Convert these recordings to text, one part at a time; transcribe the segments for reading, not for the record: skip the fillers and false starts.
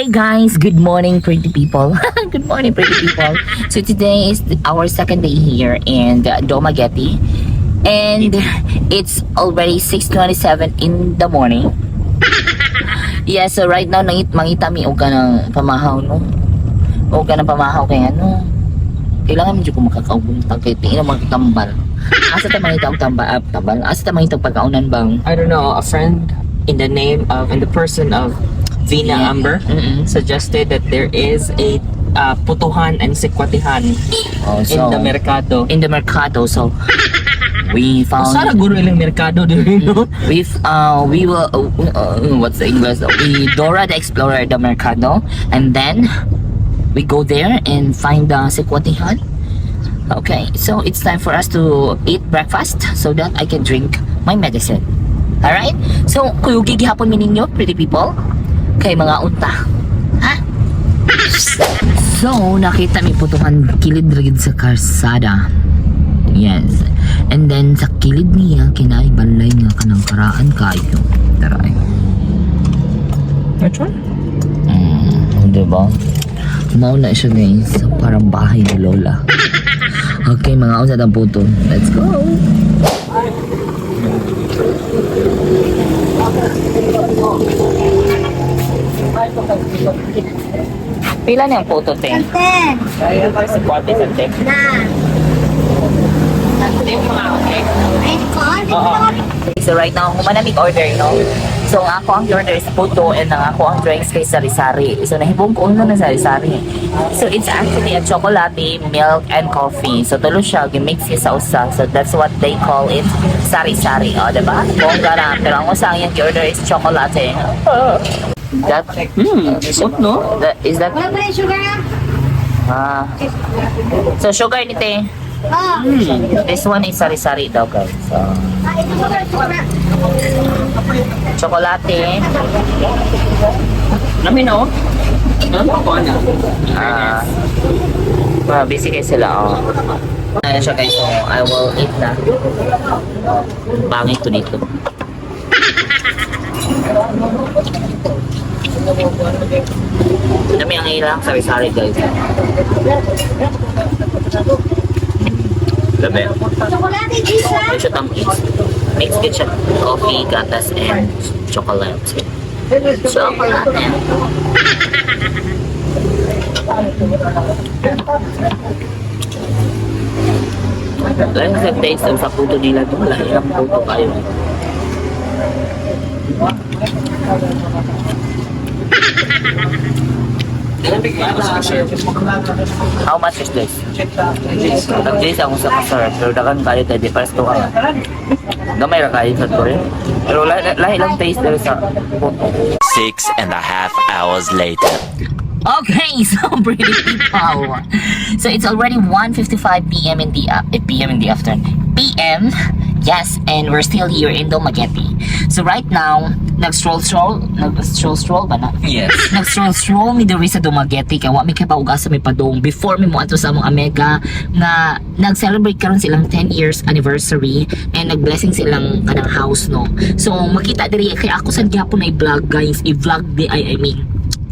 Guys, good morning, pretty people. Good morning, pretty people. So today is our second day here in Dumaguete and it's already 6:27 in the morning. Yeah, so right now mangita mi og kanang pamahaw, no. Og kanang pamahaw kay ano. Kailangan medyo ko makakaubuntag kay tingin mga tambal. Asa ta mangita og tambal, ah, tambal? Asa ta mangita og pagkaunan bang? I don't know, a friend in the name of, in the person of Vina Amber suggested that there is a putuhan and sikwatihan Oh, in so, the mercado. In the mercado. So we found Sara guro ilang mercado diri, no? We will what's the English? We Dora the Explorer the mercado and then we go there and find the sikwatihan. Okay, so it's time for us to eat breakfast so that I can drink my medicine. Alright? So, kuyugi gihapon mi ninyo, pretty people. Kay mga unta. Ha? So, nakita mi putuhan kilid ra gid sa karsada. Yes. And then sa kilid niya kinaay balay nga kanang karaan kayo. Tara ay. Which one? Diba? Mao na siya, guys. Parang bahay ni Lola. Okay, mga unsa ang puto. Let's go. Pila niyang puto, te? Ten. Sikwate sa te. Na. Ito yung mga okay. Ay, kon. Oo. So right now, human na order, no? So ang ako ang order is puto and ang ako ang drinks kay sari-sari. So nahibong ko na sari-sari. So it's actually a chocolate, milk, and coffee. So tulo siya, gimix siya sa usa. So that's what they call it, sari-sari. O, diba? Bongga na. Pero ang usa ang iyang order is chocolate. That, Smooth, no? That, is that, Wala pa rin sugar ah? Ah. So sugar ni te. Oh. This one is sari-sari daw, guys. So, Ah, ito sugar, sugar. Chocolate. Lami, no? Ano ko na? Ah, ah, busy kayo sila, oh. Ayan siya, guys, so I will eat na. Pangit ko dito. Dami ang ilang sari-sari, guys. Labi. Chocolate, cheese ah. Medyo tamis. Mix din siya. Coffee, gatas, and chocolate. Chocolate. Lahi sa taste ang sa puto nila ito. Lahi ang puto kayo. How much is this? Tag-days ako sa kasar, pero dagan kayo tayo, di pares to ka. Gamay ra kayo sa to eh. Pero lahi, lahi lang taste dito sa puto. 6.5 hours later. Okay, so pretty people. So it's already 1:55 p.m. in the p.m. in the afternoon. p.m. Yes, and we're still here in Dumaguete. So right now, nag-stroll stroll, nag-stroll stroll ba na? Yes. Nag-stroll stroll mi diri sa Dumaguete kay wa mi kay ug asa mi padung before mi moadto sa among Amega nga nag-celebrate karon silang 10 years anniversary and nag-blessing silang kanang house, no. So makita diri kay ako sad gyapon na i-vlog, guys, i-vlog di ay, I mean.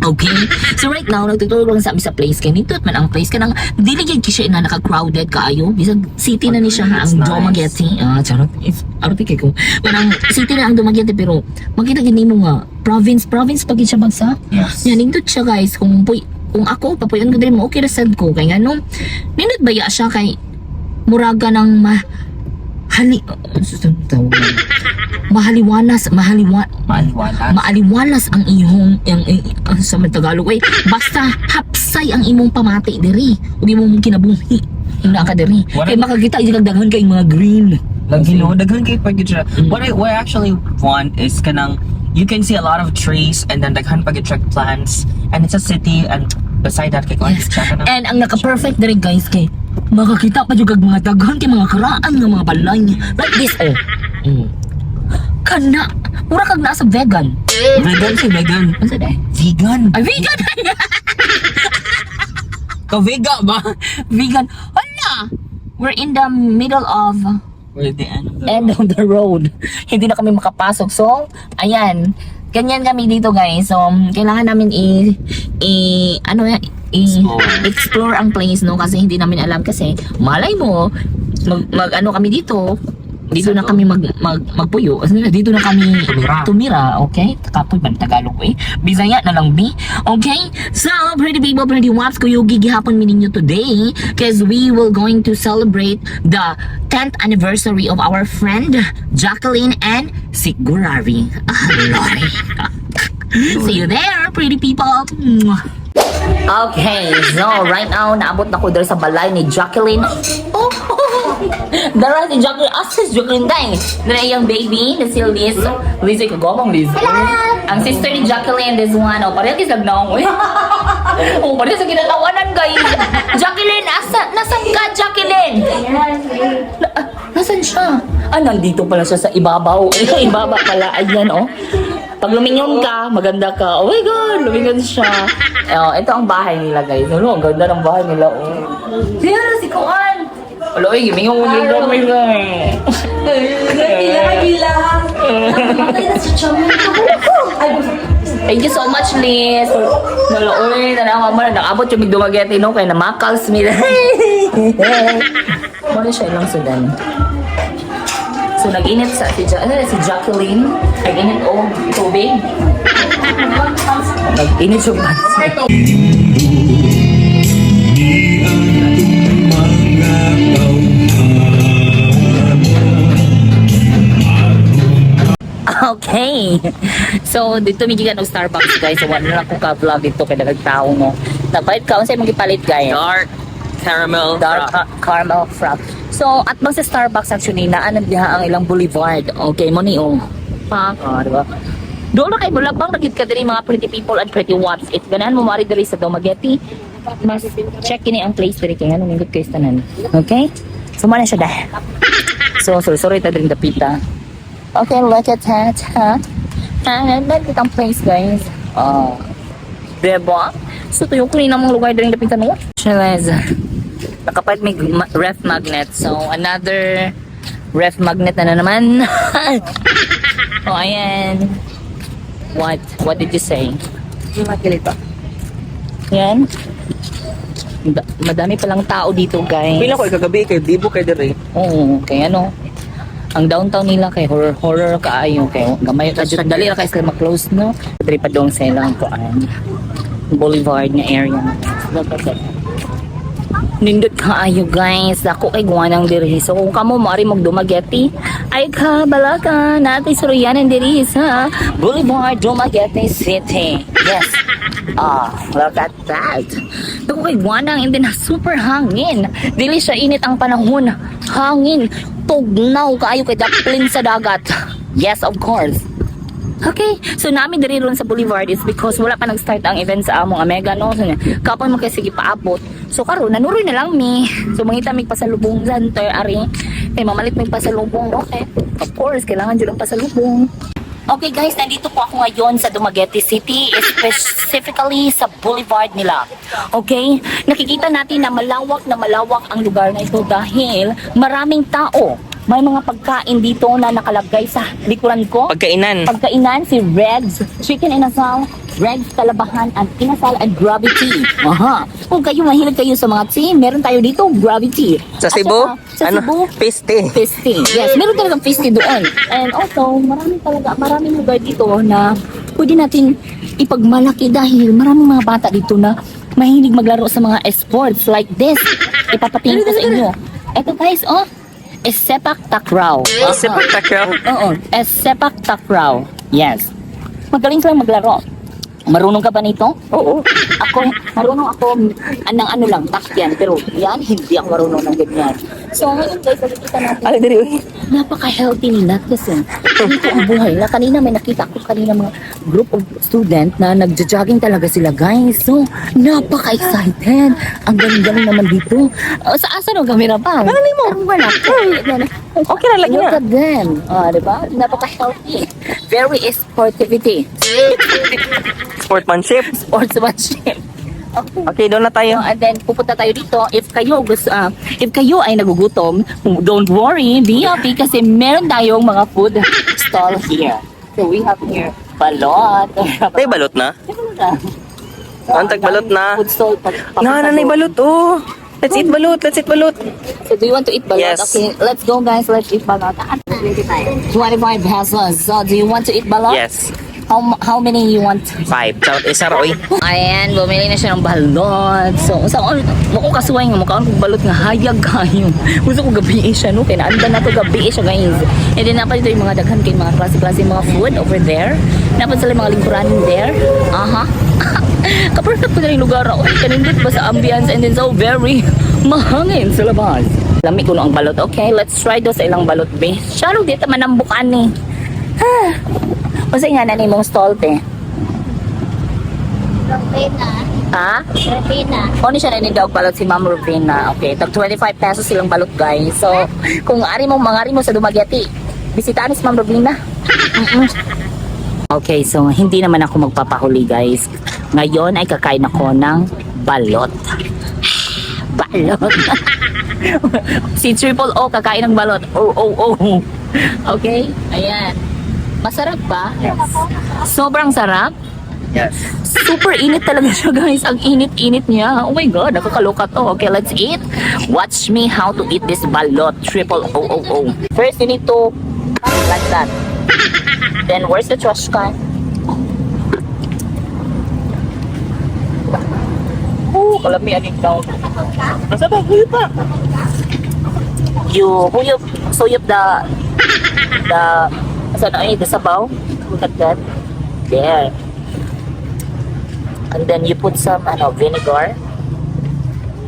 Okay? So right now, nagtuturo lang sa amin sa place. Kay nindot man ang place. Kanang, dili gyud siya na naka-crowded kaayo. Bisag city na ni siya ha, ang It's nice. Dumaguete. Ah, charot. It's, arte kay ko. Manang city na ang Dumaguete pero makita gid nimo nga province, province pag gid siya bagsa. Yes. Yan, nindot siya, guys. Kung ako, papuyon ko diri mo, okay ra sad ko. Kay ngano, nindot baya siya kay muraga ng ma hali mahaliwanas mahaliwa Maaliwalas. Maaliwalas ang iyong ang sa man Tagalog eh, basta hapsay ang imong pamati diri ug imong kinabuhi naa ka diri kay makakita jud kag daghan kay mga green. Lagi no, daghan kay pag siya. What I actually want is kanang you can see a lot of trees and then daghan pag siya plants and it's a city and beside that kay Yes. siya kanang And ang naka-perfect diri, guys, kay makakita pa jud kag mga daghan kay mga karaan nga mga balay like this, oh. Kana mura kag naa sa vegan. Vegan si vegan. Unsa day? Vegan. Ay, vegan. Ka vega ba? Vegan, hala, we're in the middle of We're at the end of the end of the road. Hindi na kami makapasok. So, ayan. Ganyan kami dito, guys. So, kailangan namin i ano yan, i Explore. Explore ang place, no? Kasi hindi namin alam kasi malay mo, mag ano kami dito, dito na kami magpuyo. Dito na kami Tumira. Tumira, okay? Kapoy man Tagalog eh. Bisaya na lang bi. Okay? So, pretty people, pretty waps, kuyugi gihapon mi ninyo today because we will going to celebrate the 10th anniversary of our friend Jacqueline and Sigurari. Ah, Lori. See you there, pretty people. Mwah. Okay, so right now, naabot na ko diri sa balay ni Jacqueline. Oh, dara si Jacqueline. Asa si Jacqueline day? Dara iyang baby na si Liz. Liz ay kagomong Liz. Ang sister ni Jacqueline, this one. Oh, pareho kisag na ako eh. Oh, pareho sa kinatawanan, guys. Jacqueline, asa, nasan ka, Jacqueline? Nasaan siya? Ah, nandito pala siya sa ibabaw. Ibaba pala. Ayan, oh. Pag lumingon ka, maganda ka. Oh my God, lumingon siya. Oh, ito ang bahay nila, guys. Ano, ang ganda ng bahay nila, oh. Sino si Kuan? Wala, oy, gimingon mo dito, my God. Bilang, bilang. Namatay na si Chami. Ay, Thank you so much, Liz. Wala, oy, nanawa mo na. Nakabot yung Dumaguete, no? Kaya namakals mi. Muna siya ilang sudan. So, nag-init sa ano, si Jacqueline. Nag-init, oh, tubig. Nag-init yung pansit. Ni atong mga tawhana. Okay. So, dito may gikan og Starbucks, guys. So, wala na lang ko ka-vlog dito kay nagtao, no. Nagpalit ka unsay imong gipalit, guys? Dark caramel Dark frap. Caramel frap. So, at bang sa Starbucks actually, naa na diha ang ilang boulevard. Okay, mo ni oh. Pa, ah, di ba? Doon na kay Bulabang nagit ka diri, mga pretty people and pretty ones. If ganahan mo mari diri sa Dumaguete, mas check kini ang place diri kay nganong nindot kay tanan. Okay? So mo na siya dahil. So, sorry, sorry ta diri dapita. Okay, look at that, huh? And then ang place, guys. Oh. Diba? So, tuyo ko rin ang mga lugar diri dapita, no? Chiles. Nakapalit may ref magnet. So, another ref magnet na naman. Oh, ayan. What? What did you say? Pa. Yan. Madami palang tao dito, guys. Pila ko kagabi kay Bibo kay diri. Oo, kay ano. Ang downtown nila kay horror horror kaayo kay gamay ka jud, dali ra kay sila ma-close, no. Diri pa dong sa ilang kuan. Boulevard nga area. Look at that. Nindot kaayo, guys. Ako kay guwanang diri. So kung kamo maari mag Dumaguete, ay ka balaka natin suruyanan diri sa Boulevard Dumaguete City. Yes. Ah, look at that. Dako kay guwanang and then super hangin. Dili siya init ang panahon. Hangin. Tugnaw kaayo kay daplin sa dagat. Yes, of course. Okay, so namin diri ron sa Boulevard is because wala pa nag-start ang event sa among Omega, no. So, kapon mo kay sige paabot. So karon nanuroy na lang mi. So mangita mig pasalubong center ari. Kay mamalit mig pasalubong, okay. Of course, kailangan jud ang pasalubong. Okay guys, nandito po ako ngayon sa Dumaguete City, specifically sa boulevard nila. Okay? Nakikita natin na malawak ang lugar na ito dahil maraming tao. May mga pagkain dito na nakalagay sa likuran ko. Pagkainan. Pagkainan, si Red's Chicken Inasal, Red's Kalabahan, and Inasal and Gravity. Aha. Kung kayo mahilig kayo sa mga tea, meron tayo dito, Gravity. Sa At Cebu? saka, sa Ano? Cebu, Piste. Fisty. Yes, meron talagang fisty doon. And also, maraming talaga, maraming lugar dito na pwede natin ipagmalaki dahil maraming mga bata dito na mahilig maglaro sa mga sports like this. Ipapatingin ko sa inyo. Ito guys, oh, is sepak takraw. Sepak takraw. Oo, es sepak takraw. Yes. Magaling silang maglaro. Marunong ka ba nito? Oo. Ako, marunong ako anang ano lang, takyan. Pero yan, hindi ako marunong ng ganyan. So, ngayon guys, nakikita natin, Ay, diri uy. Napaka-healthy nila kasi dito ang buhay na. Kanina may nakita ko kanina mga group of student na nagja-jogging talaga sila, guys. So, napaka-excited. Ang galing-galing naman dito. Oh, sa asa no camera pa? Ano mo? Wala. Okay na lagi Look na. at them. Oh, di ba? Napaka-healthy. Very sportivity. Sportsmanship. Sportsmanship. Okay. Okay, doon na tayo. And then pupunta tayo dito if kayo gusto if kayo ay nagugutom, don't worry, be happy kasi meron tayong mga food stall here. So we have here Balot. Tay balot na? Ang tagbalot na. Food stall. Na, nanay balot oh. Let's eat balot, let's eat balot. So do you want to eat balot? Yes. Okay, let's go, guys. Let's eat balot. 25. 25 pesos. So do you want to eat balot? Yes. How many you want? Five. Charot, isa ra oy. Ayan, bumili na siya ng balot. So, unsa ko mo ko kasuway nga mukaon kog balot nga hayag kayo. Gusto ko gabi siya, no, kay naandan na to gabi siya, guys. And then napa dito yung mga daghan kay mga klase-klase mga food over there. Napa sila yung mga lingkuran there. Aha. Ka-perfect po na yung lugar. Oy, kanindot ba sa ambience and then so very mahangin sa labas. Lami ko no ang balot. Okay, let's try do sa ilang balot, be. Siya dito man ang bukan ni. Ah. Unsa nga na nimong stall, te? Rowena. Ha? Rowena. Oni siya na dog balot si Ma'am Rubina. Okay, tag 25 pesos silang balot, guys. So, kung ari mo mangari mo sa Dumaguete, bisitahan si Ma'am Rubina. Okay, so hindi naman ako magpapahuli, guys. Ngayon ay kakain ako ng balot. Balot. Si Triple O kakain ng balot. Oh, oh, oh. Okay? Ayan. Masarap ba? Yes. Sobrang sarap. Yes. Super init talaga siya, guys. Ang init-init niya. Oh my God, nakakaloka to. Okay, let's eat. Watch me how to eat this balot. Triple O O O. First, you need to like that. Then, where's the trash can? Oh, kalami aning daw. Asa ba? Huyo pa. You, huyop, suyop the, asa na eh, the sabaw. Look at that. There. And then you put some ano, vinegar.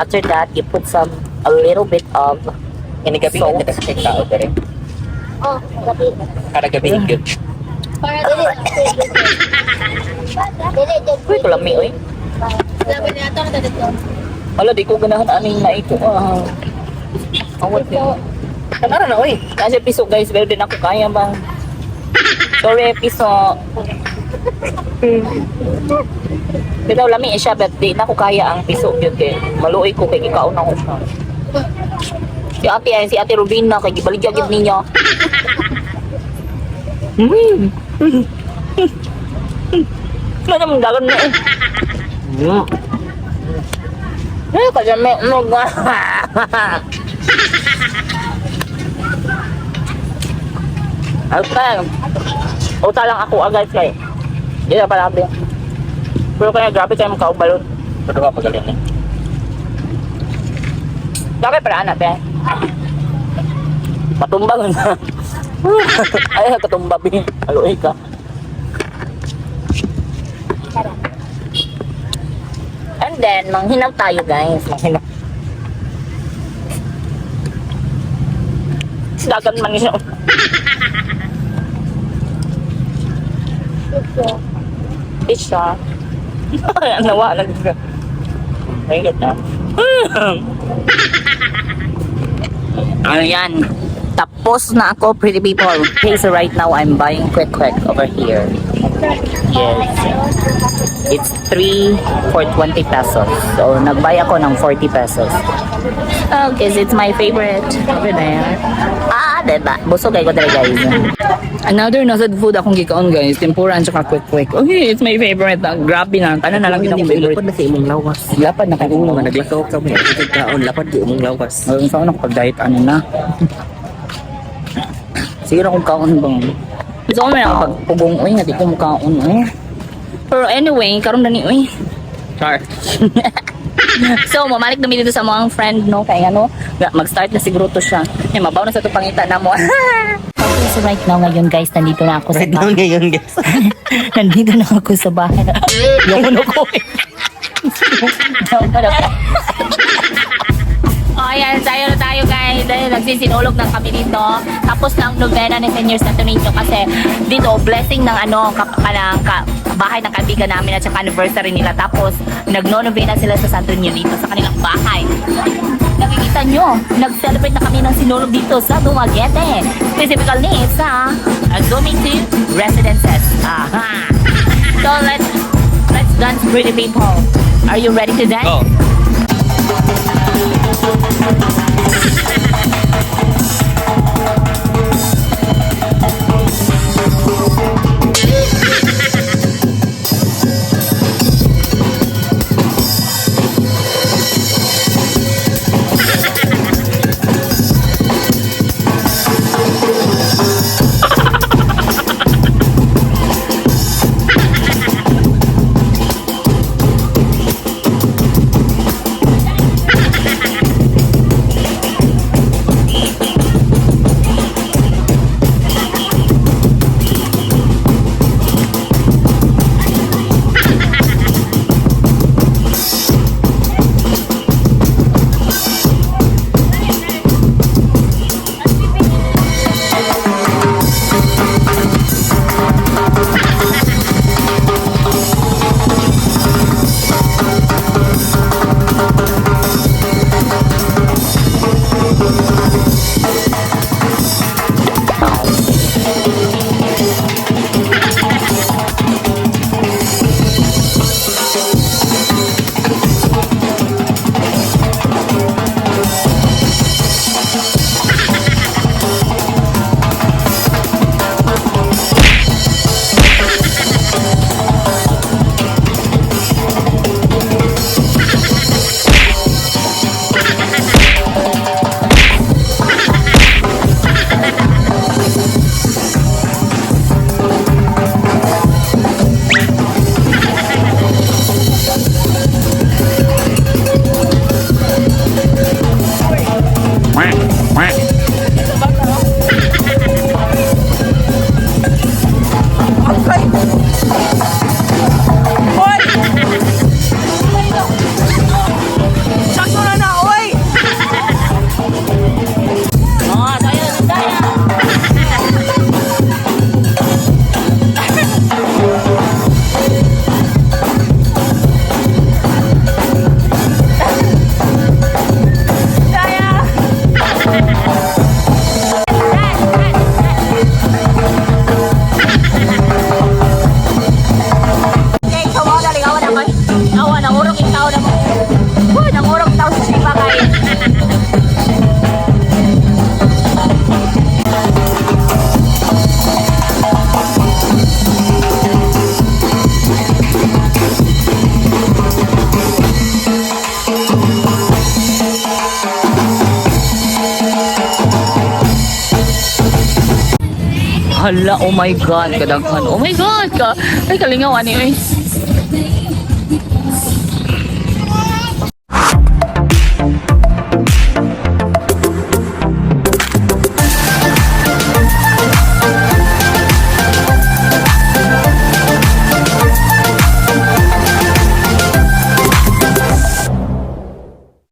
After that, you put some, a little bit of Kani gabi salt. ang kita tao dere. Oh, gabi. Kada gabi gyud. Para dili. Dili jud. Uy, kalami, uy. Labi na ito ang dito. Wala, di ko ganahan aning naito. Ah. Awat din. Kanara na oy. Kasi piso, guys, pero din ako kaya ba? Sorry, piso. Pero lami eh siya, but di na ko kaya ang piso yun kay maluoy ko kay gikaon ako siya. Si ate ay si Ate Rubina kay gibaligya gid ninyo. Ano naman dagan na eh. Eh, kasi may ano ga. Okay. Uta lang ako agad kay. Di na pala abi. Pero kaya grabe kayo makaubalon. Pero ka pagaling ni. Bakit pala anak be? Patumba na. Ay, katumba bi. Aloy ka. And then, manghinaw tayo, guys. Manghinaw. Dagan man siya. Isa. Nawa nag. Ay, na. Ayan. Tapos na ako, pretty people. Okay, so right now, I'm buying quick quick over here. Yes. It's 3 for 20 pesos. So, nag-buy ako ng 40 pesos. Okay, so it's my favorite over there. Ah, diba? Busog ay ko talaga, guys. Another nasad food akong gikaon, guys. Tempura and saka quick quick. Okay, it's my favorite. Ah, grabe na. Tanan na lang gid akong favorite. Lapad na sa imong lawas. Lapad na kayo. Mga naglakaw ka mo. Kaon lapad di imong lawas. Ayun sa ako pag-diet ano na. Siguro akong kaon bang. Gusto ko may pagpugong uy, nga di ko mukaon uy. Pero anyway, karon na ni uy. Char. So, mamalik na mi dito sa mga friend, no? Kaya ano, mag-start na siguro to siya. Eh, mabaw na sa itong pangita na mo. Okay, so right now ngayon, guys, nandito na ako sa Right now bahay. ngayon guys. Nandito na ako sa bahay. Yung ano ko eh. Yung ano ko. Oh, ayan, tayo na tayo, guys. Dahil nagsisinulog na kami dito. Tapos na ang novena ni Senior Santo Niño kasi dito, blessing ng ano, kanang, bahay ng kaibigan namin at saka anniversary nila. Tapos, nagno-novena sila sa Santo Niño dito sa kanilang bahay. So, ayun, nakikita nyo, nag-celebrate na kami ng sinulog dito sa Dumaguete. Specifically sa Dumington Residences. Aha! So, let's dance, pretty people. Are you ready to dance? Go. Okay, so mo dali awa na kay. Awa na urong yung tao na mo. Uy, nangurong tao sa sipa kay. Hala, oh my God, kadaghan. Oh my God, ka. Ay, kalingaw, ani, oy.